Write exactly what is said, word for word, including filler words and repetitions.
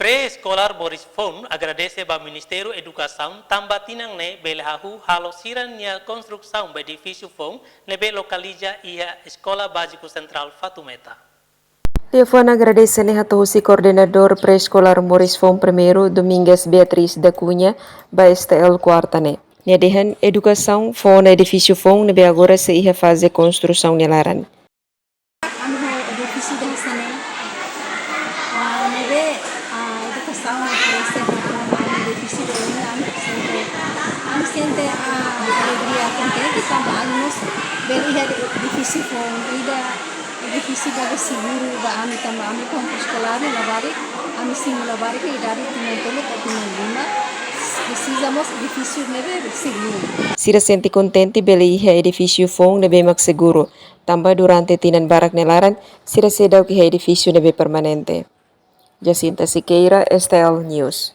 Pré-eskolár Moris Foun agradese ba Ministériu Edukasaun tanba tinan ne'e bele hahú halo sira-nia konstrusaun ba edifísiu foun ne'ebé lokaliza iha Eskola Báziku Sentrál Fatumeta. Liafuan agradese ne'e hato'o husi koordenadór pré-eskolár Moris Foun Primeiru, Domingas Beatriz da Cunha, ba S T L Kuarta ne'e. Nia dehan edukasaun fó ona edifísiu foun ne'ebé agora sei iha faze konstrusaun nia laran. Ami ho edifísiu ida hanesan ne'e. Ah, ne'ebé, ah, edukasaun oferese ba ami edifísiu ida-ne'e, ami sente, ami sente, ah, alegria, kontente tanba ami mós bele iha edifísiu foun ida, edifísiu ida be seguru ba ami tanba ami kampus eskolár ne'e labarik, ami simu labarik iha idade tinan tolu ka tinan lima, presiza mós edifísiu ne'ebé seguru. Sira sente kontente bele iha edifísiu foun ne'ebé mak seguru, tanba durante tinan barak nia laran, sira seidauk iha edifísiu ne'ebé permanente. Jacinta Siqueira, S T L News.